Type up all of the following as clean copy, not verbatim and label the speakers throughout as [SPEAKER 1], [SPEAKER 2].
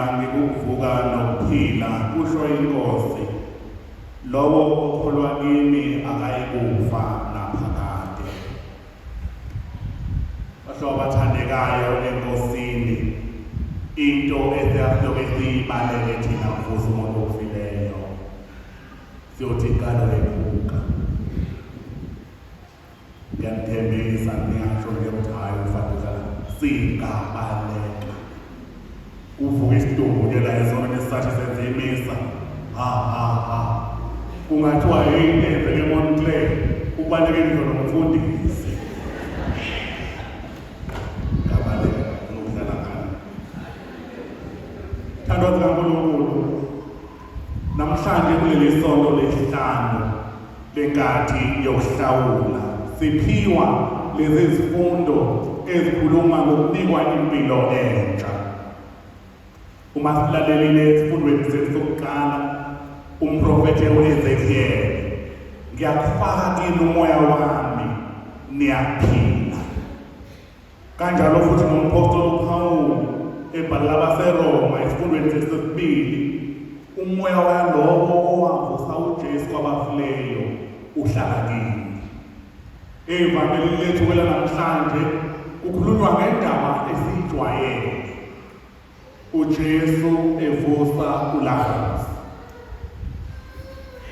[SPEAKER 1] Mina ngikuvuka nokuphila, kusho iNkosi. Lowo okholwa kimi akayikufa naphakade. Bahlobo abathandekayo eNkosini, into esiyasiloke siyibaleke thina kuvusa umuntu ofileyo, siyothi iqalo lephuka. Ngiyanithembisa ngingasho nje ukuthi hhayi umfana udlala singabaleka. Kuvuka isidumbu nje la esonweni esisathi senze imisa. Ha ha ha. Kungathiwa yini eyenzeke eMontclair kubaleke ngisho nomfundisi. Ngabaleka ngokudlala ngani. Thandwa zikaNkulunkulu. Namhlanje kuleli sonto lesihlanu lenkathi yokuhlawula siphiwa lezi zifundo ezikhuluma ngokunikwa impilo entsha. Uma silalelile esifundweni sethu sokuqala umprofethe uEzekiel, ngiyakufaka kini umoya wami niyaphila. Kanjalo futhi nomphostoli uPawulu ebhalela abaseRoma esifundweni sesibili, umoya walowo owavusa uJesu kwabafileyo uhlala kini. Evangelini lethu kwelanamhlanje kukhulunywa ngendaba esiyijwayele. uJesu evusa uLazarus.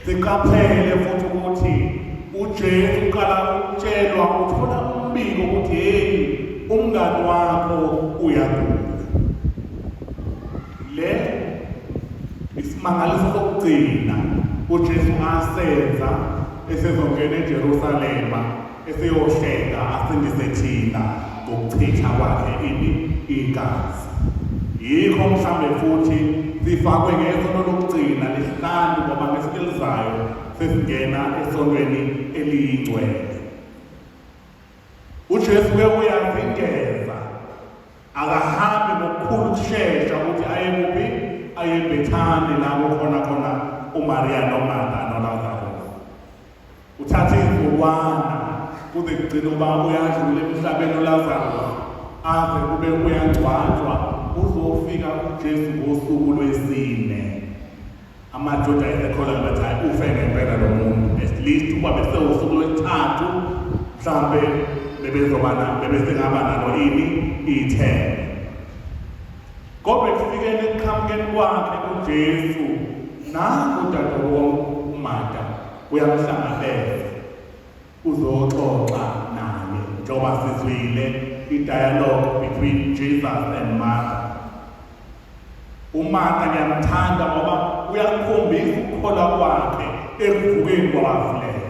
[SPEAKER 1] Siqaphele futhi ukuthi uJesu uqala ukutshelwa uthola umbiko ukuthi hey umngani wakho uyagula. Le isimangaliso sokugcina uJesu asenza esezongena eJerusalema eseyohlenga asindise thina ngokuchitha kwakhe ini igazi. Yikho mhlambe futhi sifakwe ngesono lokugcina lesihlanu ngoba ngesonto elizayo sesingena esontweni eliyingcwele. UJesu ke uyazingeza akahambi ngokukhulu ukushesha ukuthi aye kuphi aye eBhethani la kukhona khona uMariya noMartha noLazarus. Uthatha izinsukwana kuze kugcine uba uyadlula emhlabeni uLazarus aze kube uyangcwatshwa uzofika uJesu ngosuku lwesine. AmaJuda ayesekholwa bathi hayi ufe ngempela lo muntu at least uba besewusuku lwesithathu mhlampe bebezoba bebesengaba nalo ini ithemba. Kodwa ekufikeni ekuqhamukeni kwakhe kuJesu nangu udadewabo uMarta uyamhlangabeza uzoxoxa naye njengoba sizwile i-dialogue between Jesus and Martha. UMartha ngiyamthanda ngoba uyakukhombisa ukukholwa kwakhe ekuvukeni kwabafileyo.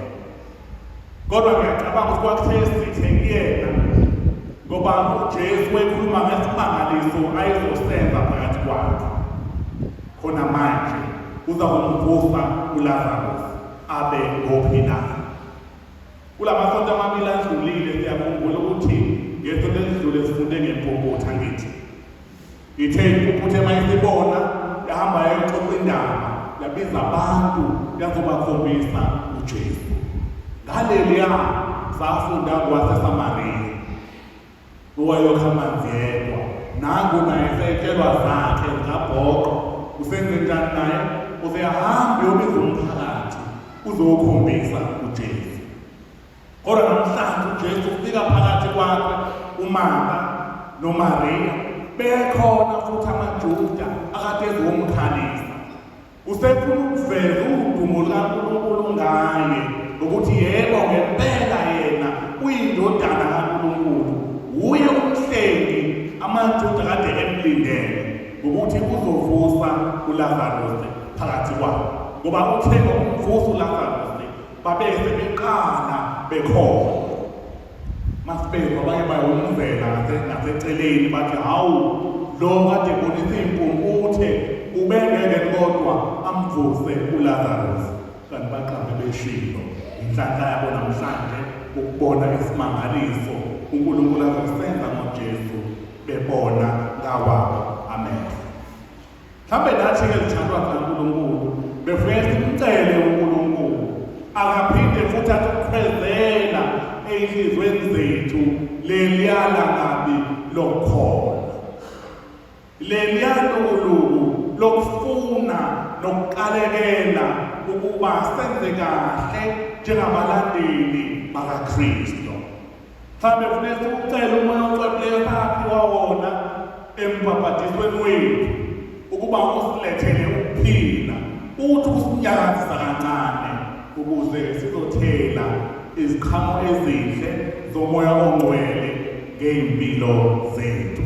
[SPEAKER 1] Kodwa ngiyacabanga ukuthi kwakuthe sithe kuyena ngoba uJesu wayekhuluma ngesimangaliso ayezosenza phakathi kwakhe. Khona manje uza kumvusa uLazarus abe ngophilayo. Kulamasonto amabili adlulile siyakhumbula ukuthi ngesonto elidlule sifunde ngempumputhe angithi. Ithe impumputhe uma isibona yahamba yayoxoxa indaba yabiza abantu yazobakhombisa uJesu. Ngaleliya safunda kwaseSamariya owayokha amanzi yedwa nangu naye setshelwa zakhe zikabhoqo usenzenjani naye useyahamba uyobiza umphakathi uzowukhombisa uJesu. Kodwa namhlanje uJesu ufika phakathi kwakhe uMartha noMariya bekhona futhi amaJuda akade ezomkhalisa. Usefuna ukuveza udumo lukaNkulunkulu ngaye ukuthi yebo ngempela yena uyindodana kaNkulunkulu, wuye umhlengi amaJuda kade emlindele ngokuthi uzovusa uLazarus phakathi kwabo ngoba uthe ngokumvusa uLazarus Babe sebeqala bekhona. Masibezwa abanye bayomuzela ngaseceleni bathi hawu lo kade ebonisa iy'mpumputhe ubengeke kodwa amvuse uLazarus. Kanti baqambe beshilo. Inhlanhla yabo namhlanje ukubona isimangaliso uNkulunkulu azosenza ngoJesu bebona ngawabo amehlo. Mhlawumbe nathi-ke zithandwa zikaNkulunkulu befuneka simcele uNkulunkulu akaphinde futhi athukhwezela ey'nhliziyweni zethu leliya langabi lokukholwa. Leliya lukuluku lokufuna nokuqalekela ukuba senze kahle njengabalandeli bakaKristu. Mhlawumbe kufuneka siwucele umoya ocwebileyo saphiwa wona embhabhadisweni wethu ukuba usilethele ukuphila, uthi ukusinyakazisa kancane ukuze sizothela iziqhamo ezinhle zomoya ongcwele ngey'mpilo zethu.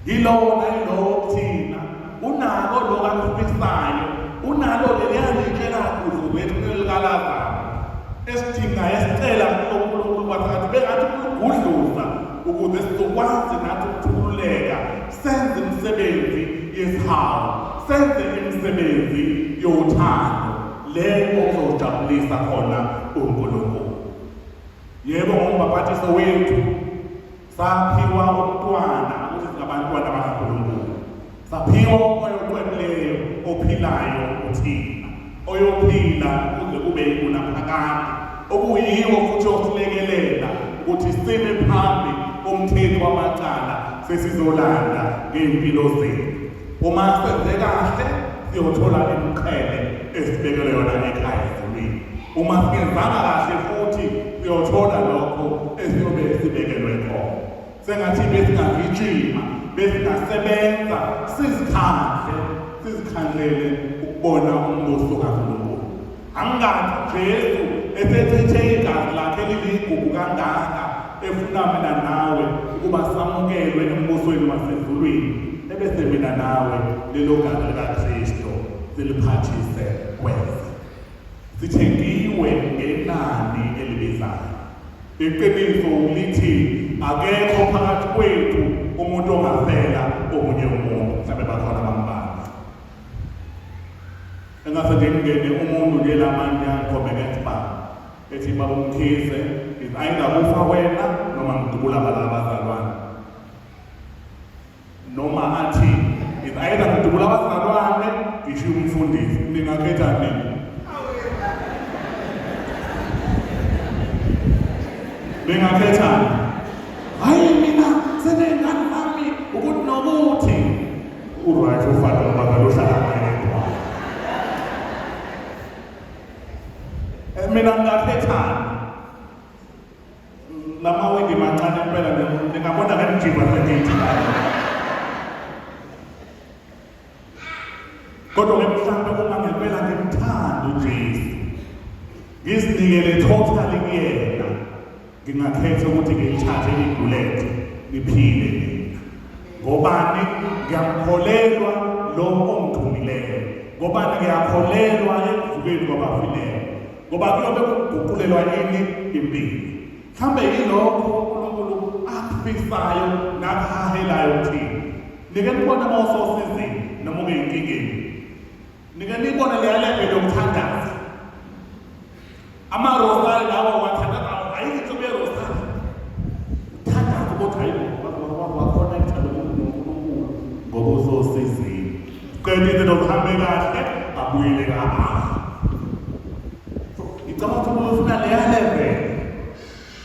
[SPEAKER 1] Yilowo nayilowo kuthina unako lokhu akufisayo, unalo leliya litshe lagudluza ethuneni likaLazaru esidingayo esicela kuNkulunkulu kwathi bengathi ukugudluza ukuze sizokwazi nathi ukuthululeka senze imisebenzi yesihawu, senze imisebenzi yothando le okuzojabulisa khona uNkulunkulu. Yebo, ngombhaphathiso wethu Saphiwa umntwana ukuthi singabantwana bakaNkulunkulu. Saphiwa umoya ocwebileyo ophilayo kuthina, oyophila kuze kube ingunaphakade, okuyiwo futhi osilekelela ukuthi sime phambi komthethi wamacala sesizolanda ngey'mpilo zethu. Uma senze kahle siyothola imiqhele esibekelwe yona ekhaya ezulwini. Uma singenzanga kahle futhi siyothola lokho esiyobe sibekelwe khona. Sengathi besingagijima, besingasebenza sizikhandle, sizikhandlele ukubona umbuso kaNkulunkulu. Angathi Jesu esechithe igazi lakhe eliligugu kangaka efuna mina nawe ukuba samukelwe embusweni wasezulwini ebese mina nawe lelo gazi likaKristu siliphathise kweze. Sithengiwe ngenani elibizayo. Iqiniso lithi akekho phakathi kwethu umuntu ongafela omunye umuntu, mhlawumbe bakhona abambalwa. Engase nje ngingene umuntu nje la manje angikhombe ngesibhamu ethi baba uMkhize ayingakufa wena noma ngidubula abazalwane noma athi is either ngidubula abazalwane ngishiye umfundisi ningakhetha nini ningakhethani hayi mina seney'ngane zami ukuthi nokuthi uright ufana nobaba lohlala ngayedwa eh, mina ngingakhethani Lamawindi mancane impela ningabona ngemjimba segithi. Kodwa ke mhlawumbe uma ngempela ngimthanda uJesu, ngizinikele totally kuyena, ngingakhetha ukuthi ngilithathe ibullet ngiphile mina. Ngobani ngiyamkholelwa lo ongithumileyo. Ngobani ngiyakholelwa ekuvukeni kwabafileyo. Ngoba kuyobe kuguqulelwa ini impilo. Mhlawumbe yilokho uNkulunkulu akufisayo nakuhahelayo kuthina. Nike nibone uma usosizini noma ukeyinkingeni. Nike nibone leya level yokuthandaza. Amarosari lawa wathandaza ayikho inhlobo yerosari. Uthandaza ukuthi hayi wakhonekta nomuntu noNkulunkulu ngoba usosizini. Qeda izinto zihambe kahle abuyele ka-A. So ngicabanga ukuthi ufuna leya level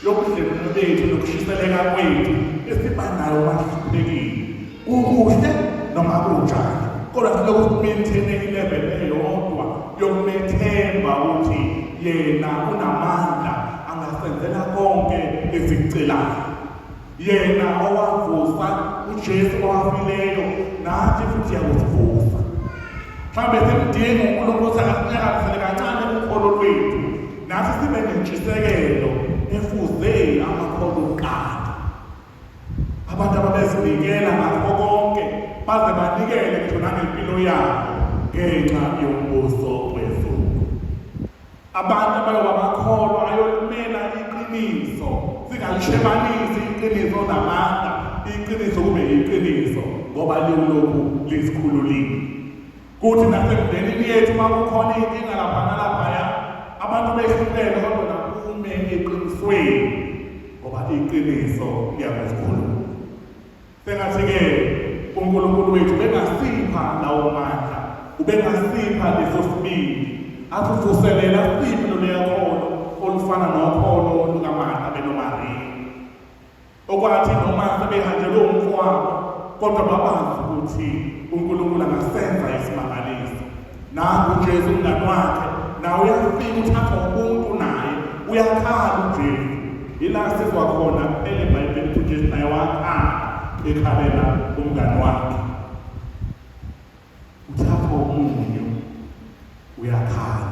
[SPEAKER 1] yobudlelwano bethu nokushiseleka kwethu esiba nayo uma sihluphekile kukuhle noma kunjani kodwa silokhu simaintaine ilevel eyodwa yokumethemba ukuthi yena unamandla angasenzela konke esikucelayo Yena owavusa uJesu owafileyo nathi futhi uyakusivusa. Mhlawumbe simdinga uNkulunkulu ukuthi akasinyakazisele kancane ukholo lwethu nathi sibe nentshisekelo efuze amakholwa okuqala. Abantu ababezinikela ngakho konke baze banikele ngisho nangempilo yabo ngenxa yombuso wezulu. Abantu abayoba amakholwa ayolimela iqiniso, singalishebanisi iqiniso namanga, iqiniso kube yiqiniso ngoba liyolokhu lisikhululile. Kuthi nasemndenini yethu uma kukhona iy'nkinga lapha nalaphaya, abantu behlukene kodwa nakume eqinisweni ngoba iqiniso liyakusikhulula. Sengathi-ke uNkulunkulu wethu ubengasipha lawo mandla, ubengasipha leso sibindi, asivuselele asiphe loluya kholo olufana nokholo lukaMartha benoMariya, okwathi noma sebehanjelwe umfowabo kodwa babazi ukuthi ukuthi uNkulunkulu angasenza isimangaliso. Nangu uJesu umngani wakhe, nawe uyafika uthatha ubuntu naye, uyakhala uJesu. Ila sizwa khona kuphela eBhayibhelini ukuthi uJesu naye wakhala ekhalela umngani wakhe. Uthatha umunyu uyakhala.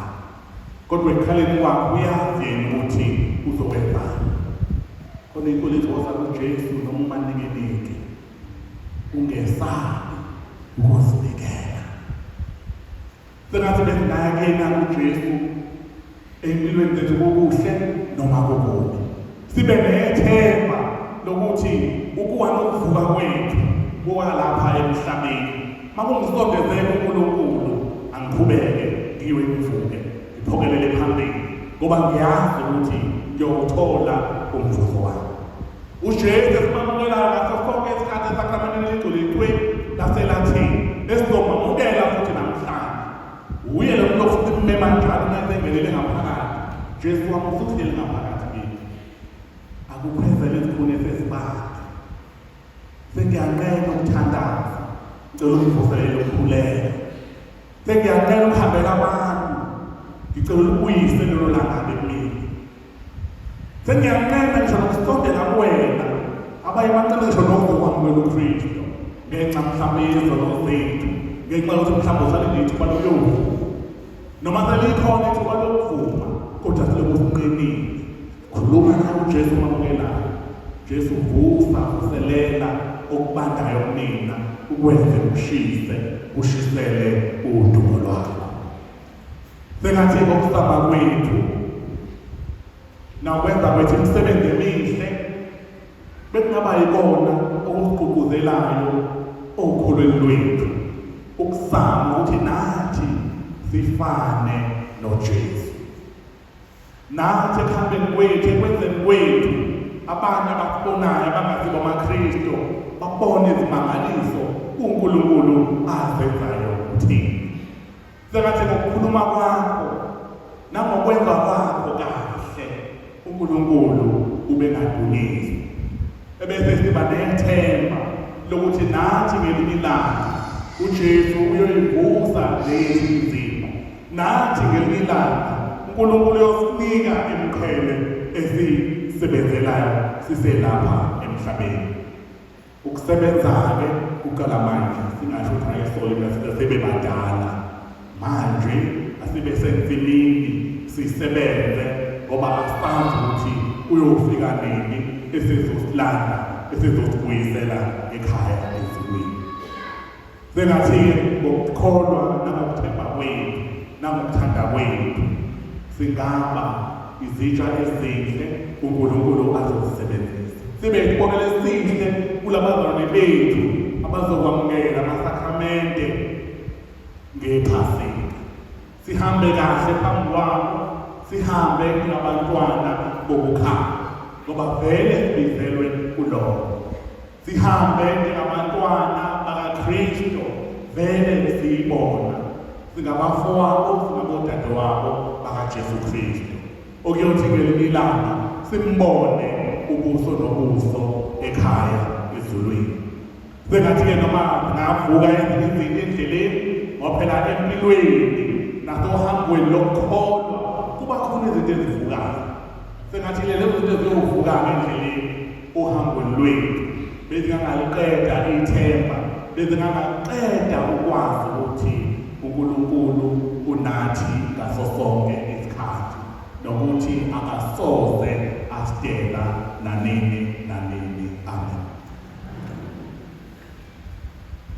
[SPEAKER 1] Kodwa ekukhaleni kwakhe uyazi yena ukuthi uzokwenzani. Khona inkolo ithi woza kuJesu noma umanikiniki. Ungesabi ukuzinikela. Sengathi besingaya kuyena uJesu empilweni zethu kukuhle noma kukubi. Sibe nethemba lokuthi ukuwa nokuvuka kwethu kuwalapha emhlabeni. Makungisondezele uNkulunkulu angiqhubeke ngiwe ngivuke ngiphokelele phambili ngoba ngiyazi ukuthi ngiyowuthola umvuzo wami. UJesu esimamukelayo ngaso sonke isikhathi esakramenteni eligcwele icwe laselathini esizomamukela futhi namhlanje. Uye lo muntu ofuthi mmema njalo uma esengenele ngaphakathi. Jesu wami usuhleli ngaphakathi kimi. Akukhwezele izikhuni esezibanda. Sengiyanqena ukuthandaza. Ngicela ungivuselele ukukhuleka. Sengiyanqena ukuhambela abantu. Ngicela ulibuyise lelo langabi kumina. Sengiyanqena ngisho nokusondela kuwena. Abanye bacela ngisho nokukwamukela uKristu ngenxa mhlawumbe yezono zethu, ngenxa yokuthi mhlawumbe usalinde ithuba lokuyovuma. Noma selikhona ithuba lokuvuma, kodwa siloku sinqenile. Khuluma naye uJesu omamukelayo. Jesu vusa, vuselela okubandayo kumina, ukwenze kushise, kushisele udumo lwakho. Sengathi ukusaba kwethu nakwenza kwethu imisebenzi emihle bekungaba yikona okusigqugquzelayo okholweni lwethu ukusama ukuthi nathi sifane noJesu. Nathi ekuhambeni kwethu, ekwenzeni kwethu, abanye abakubonayo abangasibo amaKristu babone izimangaliso uNkulunkulu azenzayo kuthina. Sengathi ngokukhuluma kwakho nangokwenza kwakho kahle uNkulunkulu ubengadunyiswa. Ebese siba nethemba lokuthi nathi ngelinye ilanga uJesu uyoyivusa lezi imizimba. Nathi ngelinye ilanga uNkulunkulu uyosinika imiqhele esiyisebenzelayo siselapha emhlabeni. Ukusebenza-ke kuqala manje, singasho ukuthi hayi sorry mina sebebadala. Manje asibe sensimini sisebenze ngoba asazi ukuthi uyofika nini esizosilanda esizosibuyisela ekhaya ezulwini. Sengathi-ke ngokukholwa nangokuthemba kwethu nangokuthanda kwethu singaba izitsha ezinhle uNkulunkulu azozisebenzisa. Sibe isibonelo esihle kulabazalwane bethu abazokwamukela amasakramente ngePhasika. Sihambe kahle phambi kwabo, sihambe njengabantwana bokukhanya, ngoba vele sibizelwe kulokho. Sihambe njengabantwana bakaKristu, vele siyibona. Singabafowabo, singabodadewabo bakaJesu Kristu. Okuyothi ngelinye ilanga simbone ubuso nobuso ekhaya ezulwini. Sengathi-ke noma ngavuka ezinye izinto endleleni, ngoba phela empilweni nasohambweni lokukholwa kuba khona izinto ezivukayo. Sengathi lezo zinto ziyovuka-ke endleleni ohambweni lwethu, bezingangaliqeda ithemba, bezingangaqeda ukwazi ukuthi uNkulunkulu unathi ngaso sonke isikhathi nokuthi akasoze asidela nanini nanini.